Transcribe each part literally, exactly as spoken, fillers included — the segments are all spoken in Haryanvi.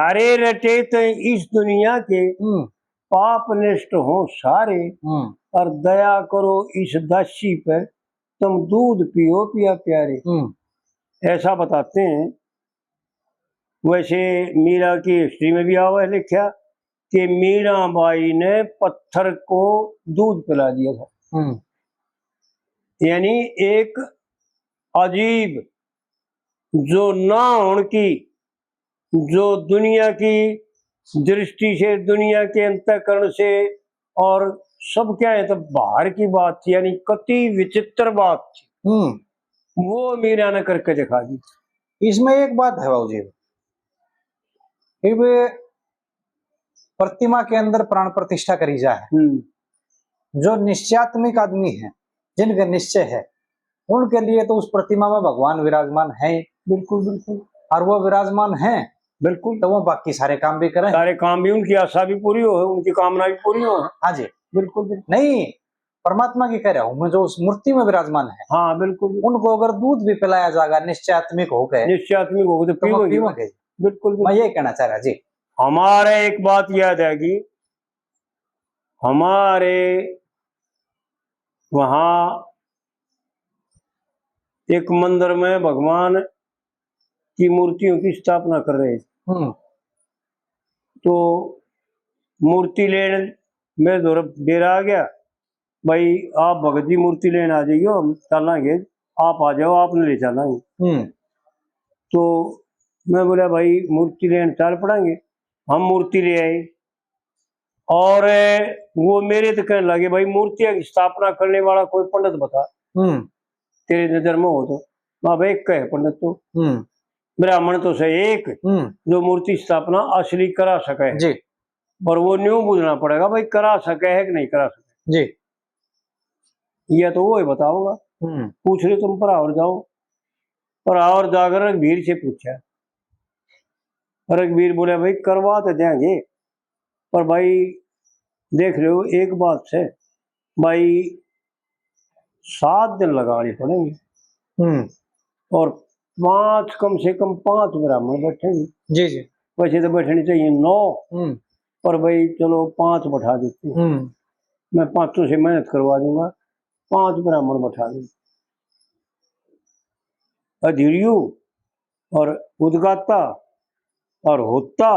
अरे रटे ते इस दुनिया के, हम्म। पाप नष्ट हो सारे, हम्म। और दया करो इस दासी पे, तुम दूध पियो पिया प्यारे। हम्म। ऐसा बताते हैं। वैसे मीरा की हिस्ट्री में भी आवा है लिखा कि मीराबाई ने पत्थर को दूध पिला दिया था। हम्म। यानी एक अजीब, जो ना होने की, जो दुनिया की दृष्टि से, दुनिया के अंतःकरण से और सब क्या है, तो बाहर की बात थी, यानी कति विचित्र बात थी। हम्म। वो मीरा ने करके दिखा दी। इसमें एक बात है बाबू जी, इब प्रतिमा के अंदर प्राण प्रतिष्ठा करी जाए, हम्म। जो निश्चयात्मिक आदमी है, जिनका निश्चय है, उनके लिए तो उस प्रतिमा में भगवान विराजमान है। बिल्कुल, बिल्कुल। और वो विराजमान है, बिल्कुल। तो वो बाकी सारे काम भी करें। सारे काम भी, उनकी आशा भी पूरी हो, उनकी कामना भी पूरी हो। हाँ जी। बिल्कुल, बिल्कुल। नहीं, परमात्मा की कह रहा हूँ मैं, जो उस मूर्ति में विराजमान है। हाँ, बिल्कुल, बिल्कुल। उनको अगर दूध भी पिलाया जाएगा निश्चयात्मिक होकर, निश्चयात्मिक होकर, तो तो वो पीवेंगे। पीवेंगे। बिल्कुल, बिल्कुल। मैं ये कहना चाह रहा जी। हमारे एक बात याद है कि हमारे वहाँ एक मंदिर में भगवान की मूर्तियों की स्थापना कर रहे थे। हम्म। तो मूर्ति लेने मेरे धोरे बेरा आ गया, भाई, आप भगत जी मूर्ति लेने आ जाइयो, हम चलांगे, आप आ जाओ, आपने ले चलांगे। हम्म। तो मैं बोला, भाई, मूर्ति लेने चल पड़ांगे। हम मूर्ति ले आए और वो मेरे तो कहने लगे, भाई, मूर्तियां की स्थापना करने वाला कोई पंडित बता, हम्म। तेरे नजर में हो तो। मैं, भाई, एक है पंडित तो, हम्म। ब्राह्मण तो से एक, हम्म। जो मूर्ति स्थापना असली करा सके है। जी। पर वो न्यू बुझना पड़ेगा, भाई, करा सके है कि नहीं करा सके। जी। ये तो वो ही बताओगा। हम्म। पूछ रहे तुम, पर और जाओ, पर और जाकर रघुवीर से पूछा। रघुवीर बोले, भाई, करवा तो देंगे, पर भाई, देख रहे हो, एक बात है भाई, सात दिन लगाने पड़ेंगे। हम्म। और पांच, कम से कम पांच ब्राह्मण बैठेंगे। जी, जी। वैसे तो बैठने चाहिए नौ, हम्म। पर भाई, चलो, पांच बैठा देते हैं। हम्म। मैं पांचों से मेहनत करवा दूंगा, पांच ब्राह्मण बैठा दूंगा। अधिरियु और उद्गाता और होता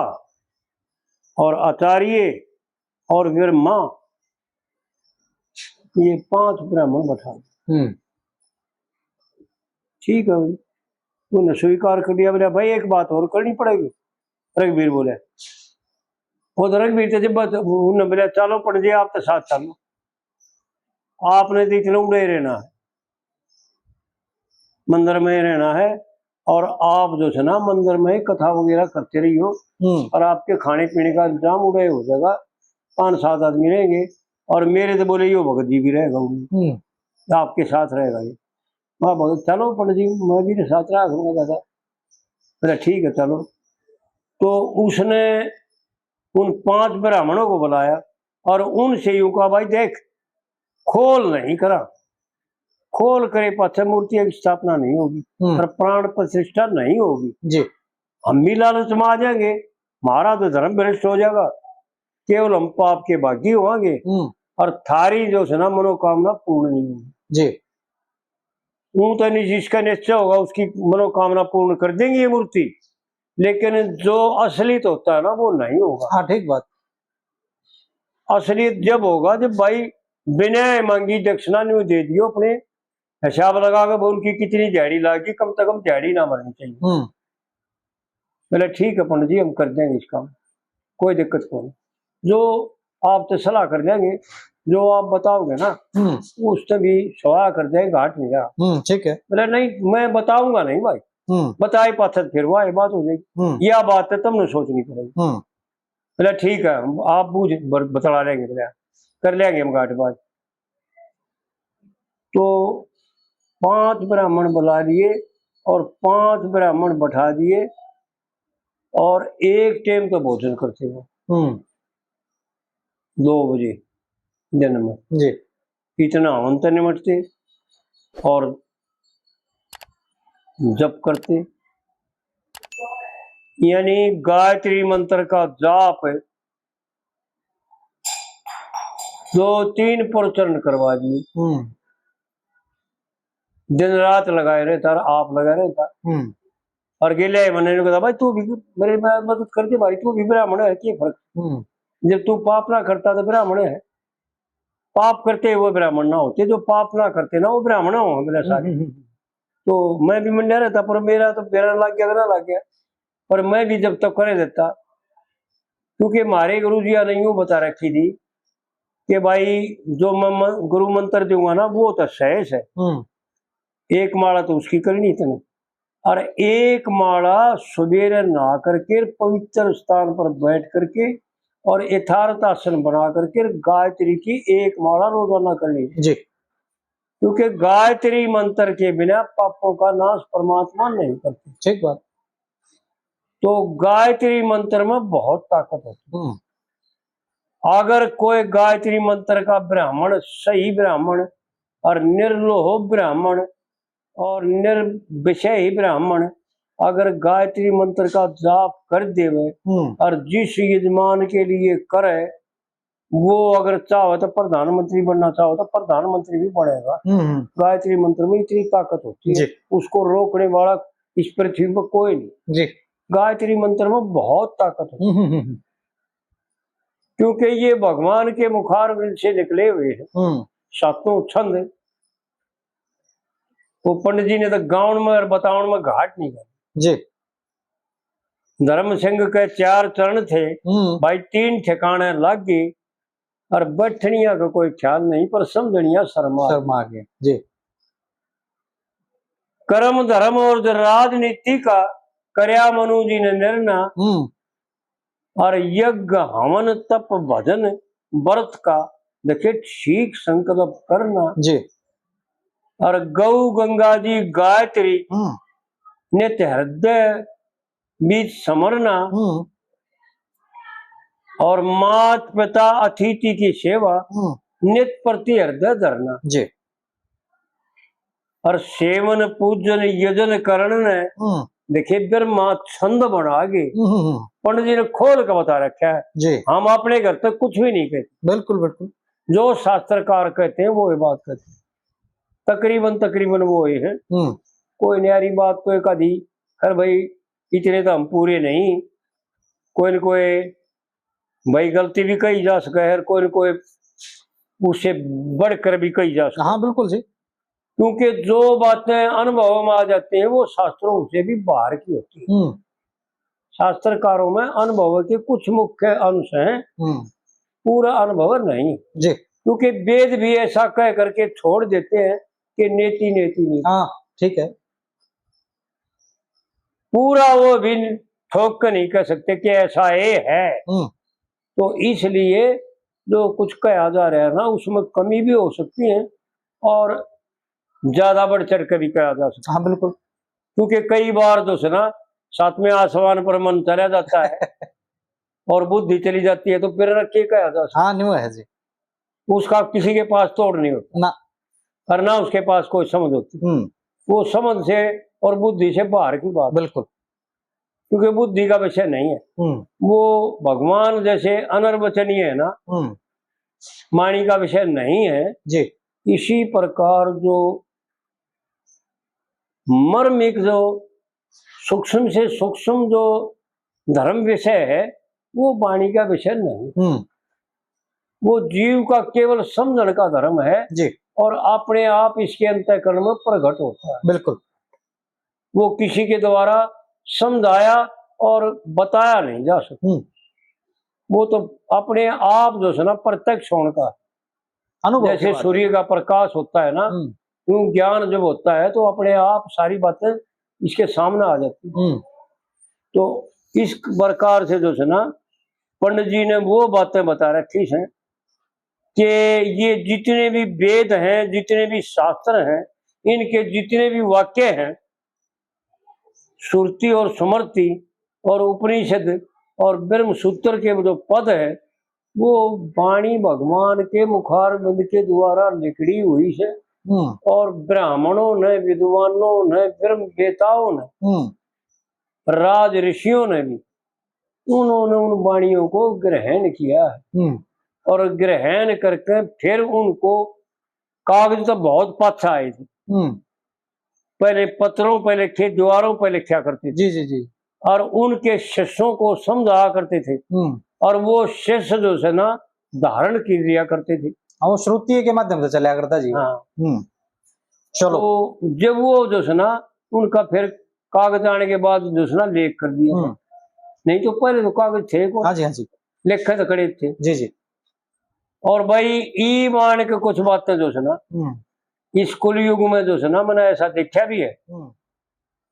और आचार्य और ब्रह्मा, ये पांच ब्राह्मण बैठा दे। हम्म। ठीक है भाई, उन्हें स्वीकार कर लिया। बोला, भाई, एक बात और करनी पड़ेगी। रघुवीर बोले, वो तो रघुवीर तो जब बात, उन्हें बोला, चलो पंडित जी, आप तो साथ चलो, आपने तो इतने उड़े रहना है, मंदिर में रहना है, और आप जो है ना, मंदिर में कथा वगैरह करते रहियो, हम्म। और आपके खाने पीने का इंतजाम उड़े हो जाएगा, पांच सात आदमी रहेंगे, और मेरे तो बोले, यो भगत जी भी रहेगा उड़े, हम्म। आपके साथ रहेगा ये। मैं, भगत, चलो पंडित जी, मैं भी तो साथ रहा करूंगा दादा। बोला, ठीक है, चलो। तो उसने उन पांच ब्राह्मणों को बुलाया और उनसे यूं कहा, भाई, देख, खोल नहीं करा, खोल करे पाछे मूर्ति की स्थापना नहीं होगी, हम्म। और प्राण प्रतिष्ठा नहीं होगी। जी। हम भी लालच में आ जाएंगे, हमारा तो धर्म भ्रष्ट हो जाएगा, केवल हम पाप के भागी होंगे, हम्म। और थारी जो है ना, मनोकामना पूर्ण नहीं होगी। जी। ऊं तो नहीं, जिसका निश्चय होगा, उसकी मनोकामना पूर्ण कर देंगी ये मूर्ति, लेकिन जो असलियत होता है ना, वो नहीं होगा। हाँ, ठीक बात। असलियत जब होगा, जब भाई बिना मांगी दक्षिणा नहीं दे दियो, अपने हिसाब लगा के, भाई, उनकी कितनी दिहाड़ी लागी, कम से कम दिहाड़ी ना मरनी चाहिए। हम्म। बोले, ठीक है पंडित जी, हम कर देंगे इस काम, कोई दिक्कत कोनी। जो आप तो सलाह कर देंगे, जो आप बताओगे ना, हम्म। उससे भी सवा कर देंगे, घाट नहीं रहा। हम्म, ठीक है। बोले, नहीं, मैं बताऊंगा नहीं भाई, हम्म। बताए पाछे फिर वही बात हो जाएगी। हम्म। यह बात है, तुमने सोचनी पड़ेगी। हम्म। बोले, ठीक है, हम आप बूझ बर-, बतला लेंगे, बोले, कर लेंगे हम घाट बात। तो पांच ब्राह्मण बुला लिए और पांच ब्राह्मण बैठा दिए और एक टाइम तो भोजन करते हो, हम्म। दो बजे दिन में। जी। इतना हवन तो निमटते और जप करते। यानी गायत्री मंत्र का जाप दो तीन प्रचरण करवा दिए। हम्म। दिन रात लगाए रहता और आप लगा रहता। हम्म। और गेले मन्ने ने कहा, "भाई, तू भी मेरे में मदद कर दे भाई, तू भी ब्राह्मण है, क्या फर्क?" हम्म। जब तू पाप ना करता तो ब्राह्मण है, पाप करते वो ब्राह्मण ना होते, जो पाप ना करते ना वो ब्राह्मण हो मेरे सारे। हम्म, हम्म, हम्म। तो मैं भी मंडा रहता, पर मेरा तो बेरा लग गया, ना लग गया, पर मैं भी जब तक करे देता, क्योंकि हमारे गुरु जी ने यूं बता रखी थी कि भाई, जो मैं म-, गुरु मंत्र दूंगा ना, वो तो सहज है। हम्म। एक माला तो उसकी करनी तने, और एक माला सवेरे नहा करके पवित्र स्थान पर बैठ करके और यथार्थ आसन बना करके गायत्री की एक माला रोजाना करनी है। जी। क्योंकि गायत्री मंत्र के बिना पापों का नाश परमात्मा नहीं करते। ठीक बात। तो गायत्री मंत्र में बहुत ताकत होती है। हम्म। अगर कोई गायत्री मंत्र का ब्राह्मण, सही ब्राह्मण और निर्लोह ब्राह्मण और निर्विषय ब्राह्मण अगर गायत्री मंत्र का जाप कर देवे हम्म। और जिस यजमान के लिए करे, वो अगर चाहे तो प्रधानमंत्री बनना चाहे तो प्रधानमंत्री भी बनेगा। हम्म, हम्म। गायत्री मंत्र में इतनी ताकत होती है, जी। उसको रोकने वाला इस पृथ्वी पर कोई नहीं। जी। गायत्री मंत्र में बहुत ताकत होती है। हम्म, हम्म, हम्म। क्योंकि ये भगवान के मुखारविंद से निकले हुए हैं। हम्म। सातों छंद, वो पंडित जी ने तो गाउन में और बताउन में घाट नहीं कर। जी। धर्म सिंह के चार चरण थे, हम्म। भाई, तीन ठिकाने लागे, और बैठनिया का कोई ख्याल नहीं, पर समझनिया शर्मा। शर्मा गए। जी। कर्म धर्म और जो राजनीति का करया मनु जी ने निर्णय, हम्म। और यज्ञ हवन तप भजन व्रत का देखे ठीक संकल्प करना। जी। और गौ गंगा जी गायत्री हम्म। नित हृदय बीच समरना हम्म। और मात पिता अतिथि की सेवा हम्म। नित प्रति हृदय धरना। जी। और सेवन पूजन यजन करण ने हम्म। देखे ब्रह्मा छंद बना गए। हम्म, हम्म, हम्म। पंडित जी ने खोल के बता रखा है। जी। हम अपने घर तक कुछ भी नहीं कहते। बिल्कुल, बिल्कुल। जो शास्त्रकार कहते हैं वो ये बात कहते हैं। तकरीबन, तकरीबन वो ही है। हम्म। कोई न्यारी बात तो एक आधी, अरे भाई, इतने तो हम पूरे नहीं, कोई न कोई भाई गलती भी कही जा सके है, कोई न कोई उससे बढ़कर भी कही जा सके। हाँ, बिल्कुल जी। क्योंकि जो बातें अनुभव में आ जाती हैं, वो शास्त्रों से भी बाहर की होती है। हम्म। शास्त्रकारों में अनुभव के कुछ मुख्य अंश हैं, हम्म। पूरा अनुभव नहीं। जी। क्योंकि वेद भी ऐसा कह करके छोड़ देते हैं कि नेति नेति नहीं। हाँ, ठीक है। पूरा वो भी ठोक के नहीं कह सकते कि ऐसा ये है। हम्म। तो इसलिए जो कुछ कहा जा रहा है ना, उसमें कमी भी हो सकती है और ज्यादा बढ़ चढ़ के भी कहा जा सकता है। हाँ, बिल्कुल। क्योंकि कई बार जो है ना, सातवें आसमान पर मन चला जाता है और बुद्धि चली जाती है, तो फिर के कहा जा सकता है? हाँ, न्यू है जी। उसका किसी के पास तोड़ नहीं होता। ना। और ना उसके पास कोई समझ होती। हम्म। वो समझ से और बुद्धि से बाहर की बात। बिल्कुल। क्योंकि बुद्धि का विषय नहीं है। हम्म। वो भगवान जैसे अनर्वचनीय है ना, हम्म। वाणी का विषय नहीं है। जी। इसी प्रकार जो मर्मिक, जो सूक्ष्म से सूक्ष्म जो धर्म विषय है, वो वाणी का विषय नहीं। हम्म। वो जीव का केवल समझण का धर्म है। जी। और अपने आप इसके अंतःकरण में प्रकट होता है। बिल्कुल। वो किसी के द्वारा समझाया और बताया नहीं जा सकता। हम्म। वो तो अपने आप जो है ना, प्रत्यक्ष होने का, अनुभव के जैसे बाद। सूर्य का प्रकाश होता है ना, हम्म। यूं ज्ञान जब होता है तो अपने आप सारी बातें इसके सामने आ जाती हैं। हम्म। तो इस प्रकार से जो है ना, पंडित जी ने वो बातें बता रखी हैं कि ये जितने भी वेद हैं, जितने भी शास्त्र हैं, इनके जितने भी वाक्य हैं, श्रुति और स्मृति और उपनिषद और ब्रह्म सूत्र के जो पद है, वो वाणी भगवान के मुखारविंद के द्वारा लिखड़ी हुई है। हम्म। और ब्राह्मणों ने, विद्वानों ने, ब्रह्म वेताओं ने हम्म। राज ऋषियों ने भी, उन्होंने उन वाणियों को ग्रहण किया। हम्म। और ग्रहण करके फिर उनको कागज तो बहुत पाछा आए थे। हम्म। पहले पत्रों पे लिखे, दीवारों पे लिखा करते थे। जी, जी, जी। और उनके शिष्यों को समझाया करते थे। हम्म। और वो शिष्य जो है ना, धारण कर लिया करते थे। हाँ, वो श्रुति के माध्यम से चला करता जी। हाँ। हम्म। चलो। तो जब वो जो है ना, उनका फिर कागज आने के बाद जो है ना, लेख कर दिया। हम्म। नहीं तो पहले तो कागज थे कौन? हाँ जी, हाँ जी। लिखे तो खड़े थे। जी, जी। और भाई, ईमान के कुछ बातें जो है ना, हम्म। इस कलयुग में जो है ना, मैंने ऐसा देखा भी है हम्म।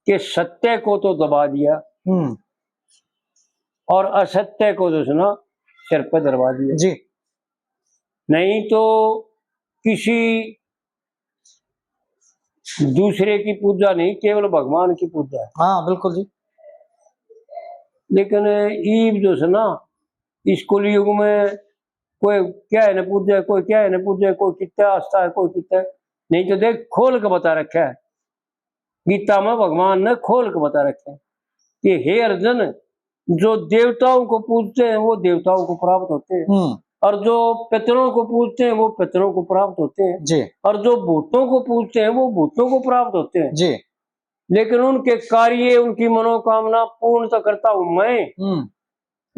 कि सत्य को तो दबा दिया हम्म। और असत्य को जो है ना, सिर पे दरवा दिया। जी। नहीं तो किसी दूसरे की पूजा नहीं, केवल भगवान की पूजा है। हाँ, बिल्कुल जी। लेकिन ईब जो है ना, इस कलयुग में कोई क्या है ना पूजा, कोई क्या है ना पूजा, कोई कितना आस्था है, कोई कितना है। नहीं तो देख, खोल के बता रखा है गीता में, भगवान ने खोल के बता रखा है कि हे अर्जुन, जो देवताओं को पूजते हैं, वो देवताओं को प्राप्त होते हैं। हम्म। और जो पितरों को पूजते हैं, वो पितरों को प्राप्त होते हैं। जी। और जो भूतों को पूजते हैं, वो भूतों को प्राप्त होते हैं। जी। लेकिन उनके कार्य, उनकी मनोकामना पूर्ण तो करता हूँ मैं। हम्म।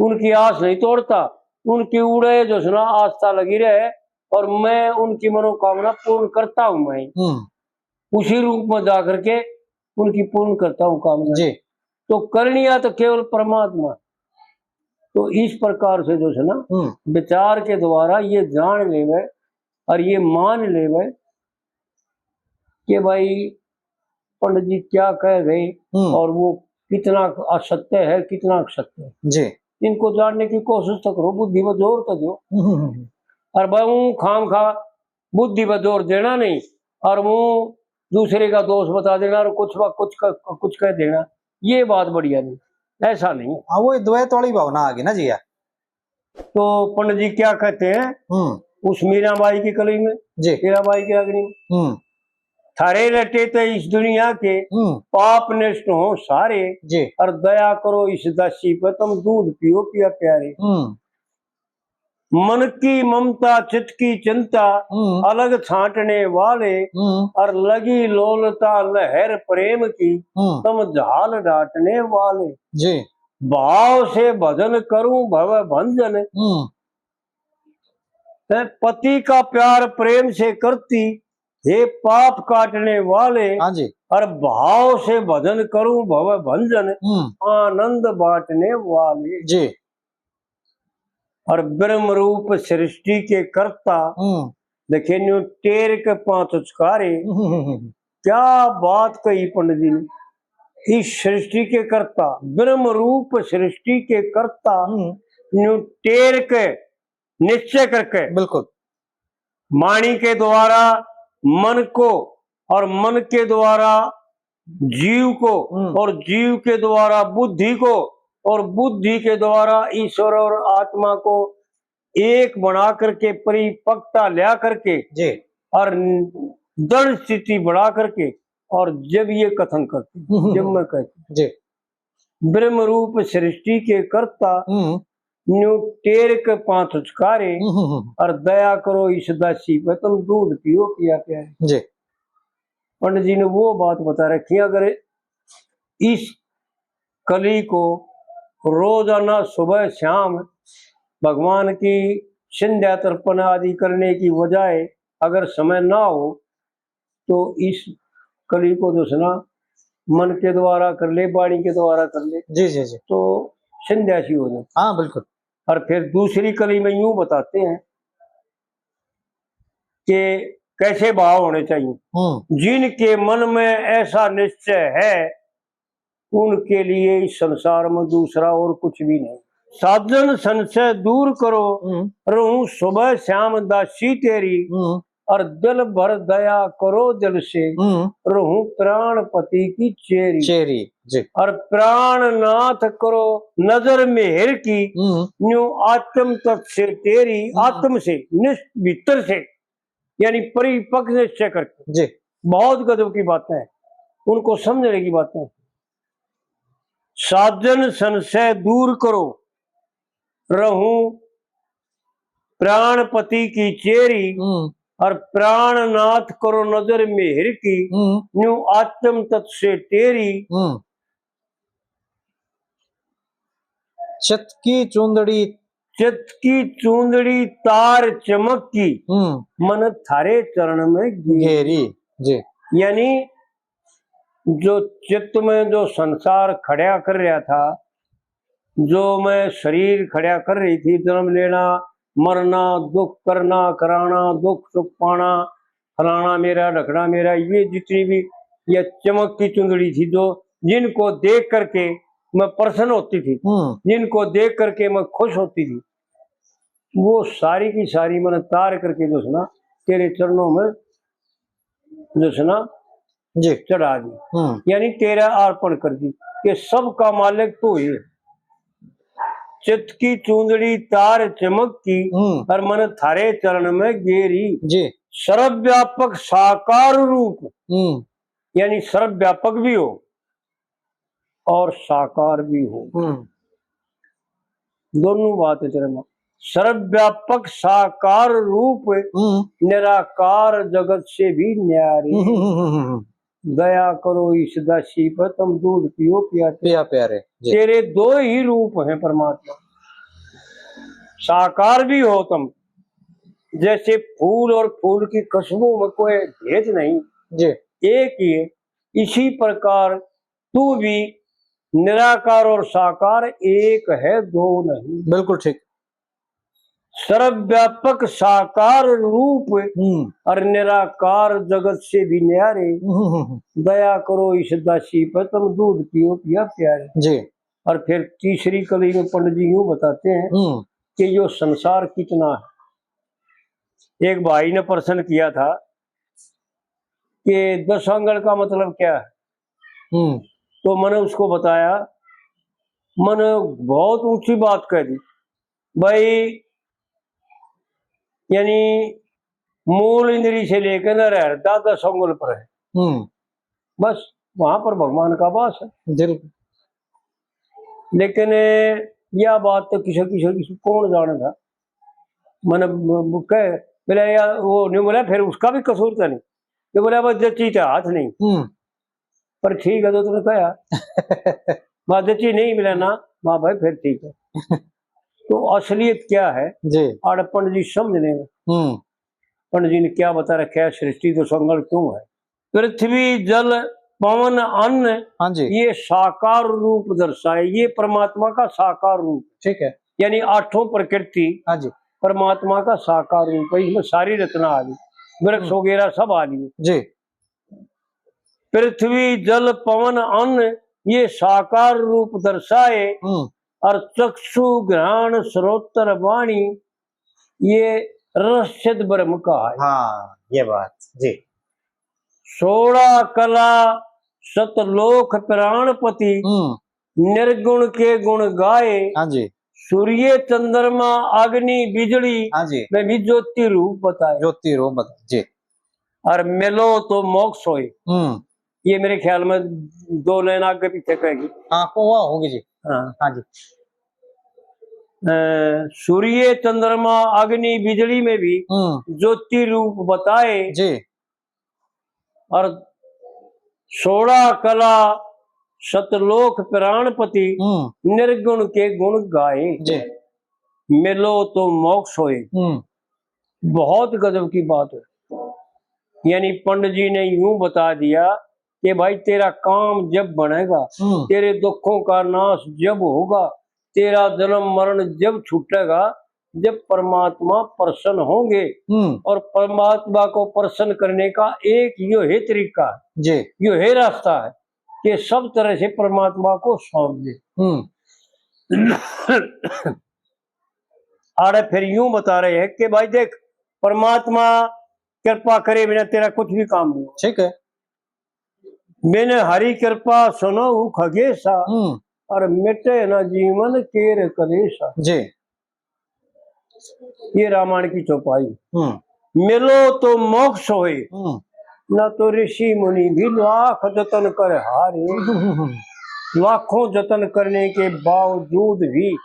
उनकी आस नहीं तोड़ता, उनकी उड़े जो है ना आस्था लगी रहे, और मैं उनकी मनोकामना पूर्ण करता हूँ मैं। हम्म। उसी रूप में जा करके उनकी पूर्ण करता हूँ कामना। जी। तो करनिया तो केवल परमात्मा। तो इस प्रकार से जो है ना, हम्म। विचार के द्वारा ये जान लेवे और ये मान लेवे कि भाई, पंडित जी क्या कह गए हम्म। और वो कितना असत्य है, कितना सत्य है। जी। इनको जानने की कोशिश तो करो, बुद्धि पर जोर तो दो। हम्म, हम्म, हम्म। और भाई, ऊं खाम खा बुद्धि पर जोर देना नहीं, और वो दूसरे का दोष बता देना और कुछ वा-, कुछ क-, कुछ कह देना, ये बात बढ़िया नहीं, ऐसा नहीं। हाँ, वो द्वैत वाली भावना आ गई ना जी यार। तो पंडित जी क्या कहते हैं हम्म। उस मीराबाई की कली में, जी। मीराबाई की अग्नि में, हम्म। थारे रटे ते इस दुनिया के हम्म। पाप नष्ट हो सारे, जी। और दया करो इस दासी पे, तुम दूध पियो पिया प्यारे। हम्म। मन की ममता, चित की चिंता, हम्म। अलग छांटने वाले, हम्म। और लगी लोलता लहर प्रेम की, हम्म। तुम झाल डांटने वाले। जी। भाव से भजन करूं भव भंजन। हम्म। ते पति का प्यार प्रेम से करती, हे पाप काटने वाले। हाँ जी। और भाव से भजन करूं भव भंजन, हम्म। आनंद बांटने वाले। जी। और ब्रह्म रूप सृष्टि के कर्ता, हम्म। देखे न्यू टेर के पांच उचकारे। हम्म, हम्म, हम्म। क्या बात कही पंडित जी ने। इस सृष्टि के कर्ता, ब्रह्म रूप सृष्टि के कर्ता, हम्म। न्यू टेर के निश्चय करके, बिल्कुल। वाणी के द्वारा मन को, और मन के द्वारा जीव को, हम्म। और जीव के द्वारा बुद्धि को, और बुद्धि के द्वारा ईश्वर और आत्मा को एक बना करके, परिपक्वता ल्या करके, जी। और दृढ़ स्थिति बना करके, और जब ये कथन करते, हम्म। जब मैं कहती, जी। ब्रह्म रूप सृष्टि के कर्ता, हम्म। न्यू टेर के पांच उचकारे, हम्म, हम्म, हम्म। और दया करो इस दासी पे, तुम दूध पियो पिया प्यारे। जी। पंडित जी ने वो बात बता रखी है, अगर इस कली को रोजाना सुबह शाम भगवान की संध्या तर्पण आदि करने की बजाय अगर समय ना हो, तो इस कली को जो है ना, मन के द्वारा कर ले, वाणी के द्वारा कर ले, जी, जी, जी। तो संध्या सी हो जाती। हाँ, बिल्कुल। और फिर दूसरी कली में यूं बताते हैं कि कैसे भाव होने चाहिए। हम्म। जिनके मन में ऐसा निश्चय है, उनके लिए इस संसार में दूसरा और कुछ भी नहीं। साजन संशय दूर करो, हम्म। रहूं सुबह शाम दासी तेरी, हम्म। और दिल भर दया करो दिल से, हम्म। रहूं प्राणपति की चेरी। चेरी, जी। और प्राणनाथ करो नजर मेहर की, हम्म। न्यू आत्म तत् से तेरी, हम्म। आत्म से, निस-, भीतर से, यानी परिपक्व निश्चय करके। जी। बहुत गजब की बातें हैं, उनको समझने की बातें हैं। साजन संशय दूर करो, रहूं प्राणपति की चेरी, हम्म। और प्राणनाथ करो नजर मेहर की, हम्म। न्यू आत्म तत् से टेरी। हम्म। चित की चूंदड़ी। चित की चूंदड़ी तार चमक की, हम्म। मन थारे चरण में घेरी। घेरी, जी। यानी जो चित्त में जो संसार खड़ा कर रहा था, जो मैं शरीर खड़ा कर रही थी, जन्म लेना, मरना, दुख करना, कराना, दुख सुख पाना, फलाना मेरा, ढकना मेरा, ये जितनी भी ये चमक की चुंदड़ी थी, जो जिनको देख करके मैं प्रसन्न होती थी, हम्म। जिनको देख करके मैं खुश होती थी, वो सारी की सारी मैंने तार करके जो है ना, तेरे चरणों में जो है ना, जी। चढ़ा दी, हम्म। यानी तेरा अर्पण कर दी, कि सबका मालिक तू ही है। चित की चूंदड़ी तार चमक की, हम्म। और मन थारे चरण में गेरी। जी। सर्वव्यापक साकार रूप, हम्म। यानी सर्वव्यापक भी हो और साकार भी हो, हम्म। दोनों बात है तेरे में। सर्वव्यापक साकार रूप, हम्म। निराकार जगत से भी न्यारे। हम्म, हम्म, हम्म, हम्म। दया करो इस दासी पर, तुम दूध पियो पिया प्यारे। पिया प्यारे, जी। तेरे दो ही रूप हैं परमात्मा, साकार भी हो तुम, जैसे फूल और फूल की खुशबू में कोई भेद नहीं, जी। एक ही है। इसी प्रकार तू भी निराकार और साकार एक है, दो नहीं। बिल्कुल ठीक। सर्वव्यापक साकार रूप, हम्म। और निराकार जगत से भी न्यारे। हम्म, हम्म, हम्म। दया करो इस दासी पर, तुम दूध पियो पिया प्यारे। जी। और फिर तीसरी कली में पंडित जी यूं बताते हैं, हम्म। कि यो संसार कितना है। एक भाई ने प्रश्न किया था कि दस आंगल का मतलब क्या है, हम्म। तो मैंने उसको बताया, मैंने बहुत ऊंची बात कह दी, भाई, यानी मूल इंद्री से लेकर न रहता दस अंगुल पर है। हम्म। बस वहां पर भगवान का वास है। बिल्कुल। लेकिन यह बात तो किसी, किसी, किसी कौन जाने था। मैंने ब-, ब-, कह, बोला, यार, वो नहीं बोला, फिर उसका भी कसूर था नहीं। ये बोला, बस जच्ची तो हाथ नहीं। हम्म। पर ठीक है, तो तूने कहा। माँ जच्ची नहीं मिला ना, माँ भाई, फिर ठीक है। तो असलियत क्या है? जी। आड़े पंडित जी समझ लेंगे। हम्म। पंडित जी ने क्या बता रखा है, सृष्टि तो संगल क्यों है? पृथ्वी, जल, पवन, अन्न, हाँ जी। ये साकार रूप दर्शाए, ये परमात्मा का साकार रूप। ठीक है। यानी आठों प्रकृति, हाँ जी। परमात्मा का साकार रूप है, इसमें सारी रचना आ गई, वृक्ष हम्म। वगैरह सब आ गई। जी। पृथ्वी, जल, पवन, अन्न, ये साकार रूप दर्शाए, हम्म। और चक्षु, घ्राण, श्रोत्र, वाणी, ये रसछिद ब्रह्म का है। हाँ, ये बात, जी। सोलह कला सतलोक प्राणपति, हम्म। निर्गुण के गुण गाए। हाँ जी। सूर्य, चंद्रमा, अग्नि, बिजली हाँ जी। में भी ज्योति रूप बताए। ज्योति रूप बताए, जी। और मिलो तो मोक्ष होए। हम्म। ये मेरे ख्याल में दो लाइन आगे पीछे कहेगी। हाँ, को वहाँ होगी जी। हाँ। हाँ जी। अ, सूर्य, चंद्रमा, अग्नि, बिजली में भी हम्म। ज्योति रूप बताए। जी। और सोलह कला सतलोक प्राणपति, हम्म। निर्गुण के गुण गाए। जी। मिलो तो मोक्ष होए। हम्म। बहुत गजब की बात है। यानी पंडित जी ने यूं बता दिया कि भाई, तेरा काम जब बनेगा, हम्म। तेरे दुखों का नाश जब होगा, तेरा जन्म मरण जब छूटेगा, जब परमात्मा प्रसन्न होंगे। हम्म। और परमात्मा को प्रसन्न करने का एक यो ही तरीका है, जी। यो ही रास्ता है कि सब तरह से परमात्मा को सौंप दे। हम्म। आड़े फिर यूं बता रहे हैं कि भाई देख, परमात्मा कृपा करे बिना तेरा कुछ भी काम नहीं हो। ठीक है। मैंने हरी कृपा सुनो हूँ खगेशा, हम्म। और मिटे ना जीवन केर कलेशा। जी। ये रामायण की चौपाई। हम्म। मिलो तो मोक्ष होए, हम्म। ना तो ऋषि मुनि भी लाख जतन कर हारे। हम्म। लाखों जतन करने के बावजूद भी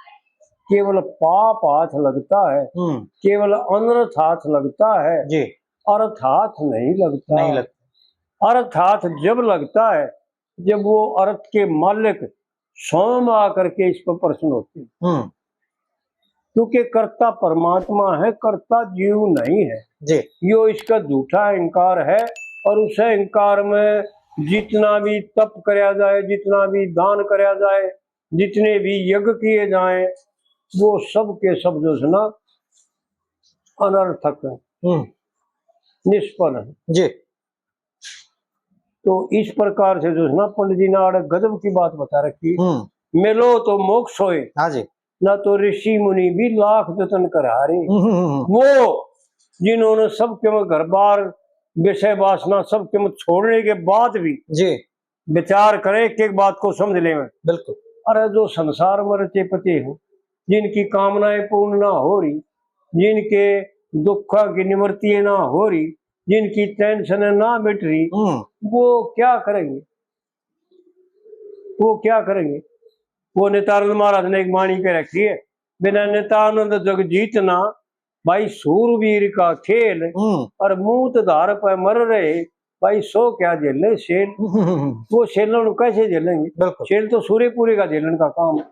केवल पाप हाथ लगता है, हम्म। केवल अनर्थ हाथ लगता है, जी। अर्थ हाथ नहीं लगता। नहीं लगता। अर्थ हाथ जब लगता है, जब वो अर्थ के मालिक स्वयं आकर के इस पर प्रश्न होते हैं। हम्म। क्योंकि कर्ता परमात्मा है, कर्ता जीव नहीं है। जी। यो इसका झूठा अहंकार है, और उस अहंकार में जितना भी तप करया जाए, जितना भी दान करया जाए, जितने भी यज्ञ किए जाएं, वो सब के सब जो है ना, अनर्थक है, हम्म। निष्फल है। जी। तो इस प्रकार से जो है ना, पंडित जी ने आड़े गजब की बात बता रखी। हम्म। मिलो तो मोक्ष होए, हाँ जी। ना तो ऋषि मुनि भी लाख जतन कर हारे। हम्म, हम्म, हम्म। वो जिन्होंने सबके में घर बार, विषय वासना सबके में छोड़ने के बाद भी जी। विचार करें, एक एक बात को समझ लें। बिल्कुल। अरे, जो संसार में रचे पचे हो, जिनकी कामनाएं पूर्ण ना हो रही, जिनके दुखों की निवृत्ति ना हो रही, जिनकी टेंशन ना मिट रही, हम्म। वो क्या करेंगे? वो क्या करेंगे? वो नित्यानंद महाराज ने एक वाणी कह रखी है, बिना नित्यानंद जग जीतना, भाई सूरवीर का खेल, हम्म। और मूत धार पे मर रहे, भाई सो क्या झेले सेल। हम्म। वो सेलों को कैसे झेलेंगे? बिल्कुल। सेल तो सूर्यपुरी का झेलन का काम है,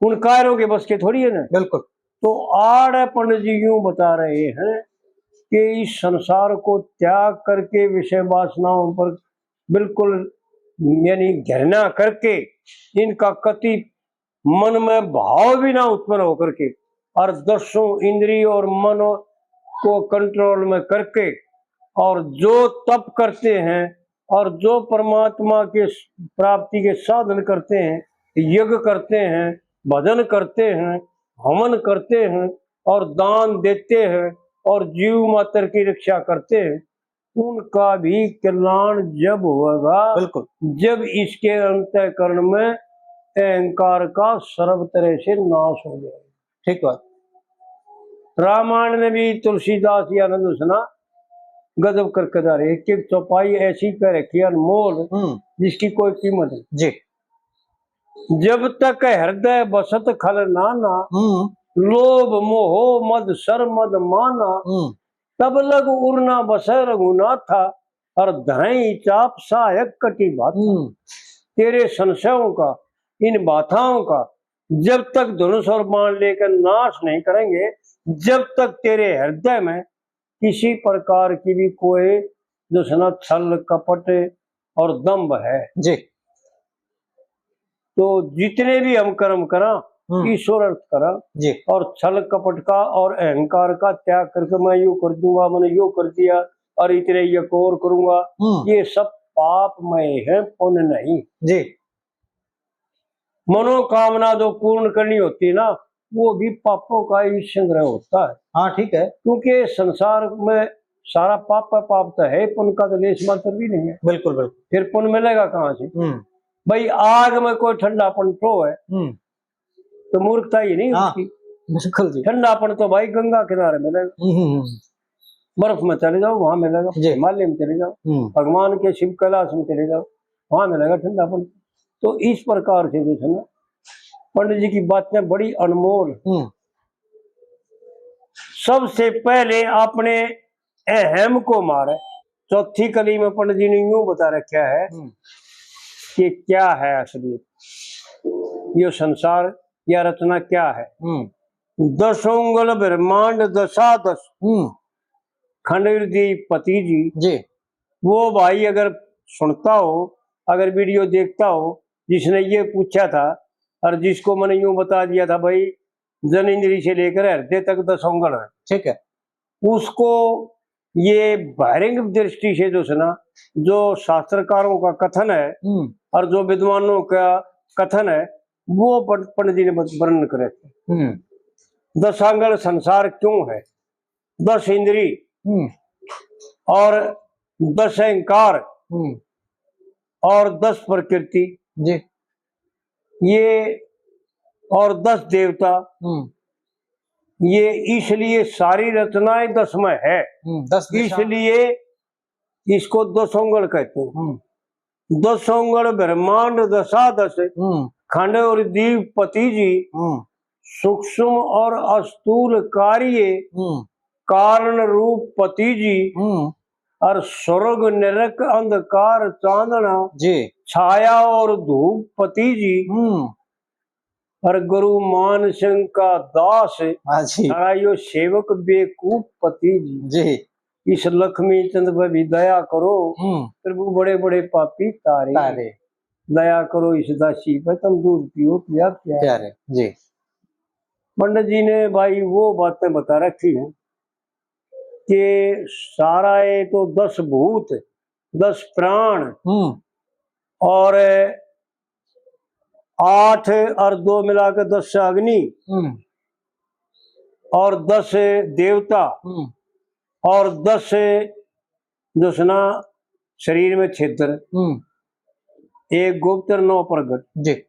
उन कायरों के बस के थोड़ी है ना। बिल्कुल। तो आड़े पंडित जी यूं बता रहे हैं कि इस संसार को त्याग करके, विषय वासनाओं पर बिल्कुल यानी घृणा करके, इनका कति मन में भाव भी ना उत्पन्न होकर के, और दसों इंद्रिय और मन को कंट्रोल में करके, और जो तप करते हैं और जो परमात्मा के प्राप्ति के साधन करते हैं, यज्ञ करते हैं, भजन करते हैं, हवन करते हैं और दान देते हैं और जीव मात्र की रक्षा करते हैं, उनका भी कल्याण जब होगा, बिल्कुल। जब इसके अंतःकरण में अहंकार का सर्व तरह से नाश हो जाएगा। ठीक बात। रामायण में भी तुलसीदास जी आनंद सुना, गजब करके जा रहे, एक एक चौपाई ऐसी कह रखी है अनमोल, हम्म। जिसकी कोई कीमत नहीं। जी। जब तक हृदय बसत खल नाना, हम्म। लोभ मोह मद सर मद माना, हम्म। तब लग उर ना बसै रघुनाथा, और धरई चाप सहायक कटी बात। हम्म। तेरे संशयों का, इन बाधाओं का जब तक धनुष और बाण लेकर नाश नहीं करेंगे, जब तक तेरे हृदय में किसी प्रकार की भी कोई जो है ना छल, कपट और दंभ है, जी। तो जितने भी हम कर्म करा, हम्म। ईश्वर अर्थ करा, जी। और छल कपट का और अहंकार का त्याग करके मैं यो कर दूंगा, मैंने यो कर दिया और इतने ये और करूंगा, हम्म। ये सब पापमय है, पुण्य नहीं। जी। मनोकामना जो पूर्ण करनी होती है ना, वो भी पापों का ही संग्रह होता है। हाँ, ठीक है। क्योंकि संसार में सारा पाप है, पाप तो है, पुण्य का तो लेश मात्र भी नहीं है। बिल्कुल, बिल्कुल। फिर पुण्य मिलेगा कहाँ से? हम्म। भाई, आग में कोई ठंडापन तो है, हम्म। तो मूर्खता ही नहीं हाँ, उसकी। बिल्कुल जी। ठंडापन तो भाई गंगा किनारे मिलेगा। हम्म, हम्म, हम्म। बर्फ में चले जाओ, वहां मिलेगा, जी। हिमालय में चले जाओ, हम्म। भगवान के शिव कैलाश में चले जाओ, वहां मिलेगा ठंडापन। तो इस प्रकार से जो है ना, पंडित जी की बातें बड़ी अनमोल। हम्म। सबसे पहले अपने अहम को मारे। चौथी कली में पंडित जी ने यूं बता रखा है हम्म। कि क्या है असलियत, यो संसार, या रचना क्या है। हम्म। दसों उंगल ब्रह्मांड दशा दस, हम्म। खंड हृदय पति जी। जी। वो भाई अगर सुनता हो, अगर वीडियो देखता हो, जिसने ये पूछा था और जिसको मैंने यूं बता दिया था भाई, जन इंद्री से लेकर हृदय तक दस उंगल है। ठीक है। उसको ये बहिरंग दृष्टि से जो है ना, जो शास्त्रकारों का कथन है हम्म। और जो विद्वानों का कथन है, वो पं-, पंडित जी ने वर्णन करे थे। हम्म। दसांगल संसार क्यों है, दस इंद्री हम्म। और दस अहंकार हम्म। और दस प्रकृति, जी। ये और दस देवता, हम्म। ये इसलिए सारी रचनाएं दस में है, हम्म, दस दिशा। इसलिए इसको दसोंगल कहते हैं। हम्म। दसोंगल ब्रह्मांड दशा दश, हम्म। खंड और दीप पति जी, हम्म। सूक्ष्म और अस्थूल कार्य, हम्म। कारण रूप पति जी, हम्म। और स्वर्ग नरक अंधकार चांदना, जी। छाया और धूप पति जी, हम्म। और गुरु मान सिंह का दास, हाँ जी। सारा यो सेवक बेकूफ पति जी। जी। इस लक्ष्मी चंद पे भी दया करो, हम्म। प्रभु बड़े बड़े पापी तारे। तारे। दया करो इस दासी पे, तुम दूध पियो पिया प्यारे। प्यारे, जी। पंडित जी ने भाई वो बातें बता रखी हैं कि सारा ये तो दस भूत, दस प्राण हम्म। और आठ और दो मिला के दस अग्नि हम्म। और दस देवता हम्म। और दस जो है ना शरीर में छिद्र, हम्म। एक गुप्त और नौ प्रगट। जी।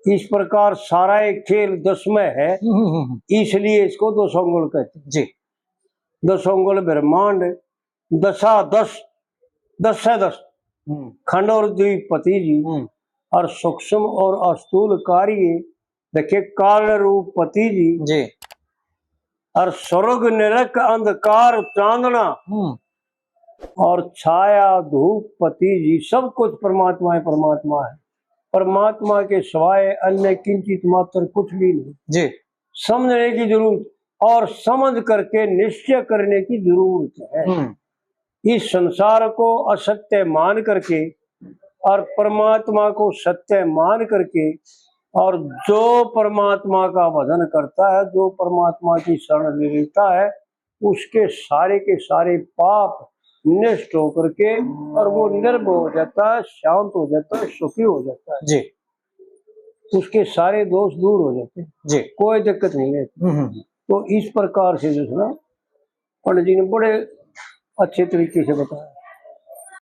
इस प्रकार सारा एक खेल दस में है, हम्म, हम्म, हम्म। इसलिए इसको दसोंगल कहते हैं। जी। दसोंगल ब्रह्मांड, दशा दश, दस से दस, हम्म। खंड और द्वीपति जी, हम्म। और सूक्ष्म और अस्थूल कार्य, देखिए, कारण रूप पति जी, जी। और स्वर्ग नरक अंधकार चांदना, हम्म। और छाया धूप पति जी, सब कुछ परमात्मा ही परमात्मा है। परमात्मा के सिवाय अन्य किंचित मात्र कुछ भी नहीं। जी। समझने की जरूरत और समझ करके निश्चय करने की जरूरत है। हम्म। इस संसार को असत्य मान करके और परमात्मा को सत्य मान करके और जो परमात्मा का भजन करता है, जो परमात्मा की शरण ले लेता है, उसके सारे के सारे पाप नष्ट होकर के और वो निर्भय हो जाता है, शांत हो जाता है, सुखी हो जाता है। जी। उसके सारे दोष दूर हो जाते हैं। जी। कोई दिक्कत नहीं रहती। हम्म, हम्म। तो इस प्रकार से जो है ना, पंडित जी ने बड़े अच्छे तरीके से बताया।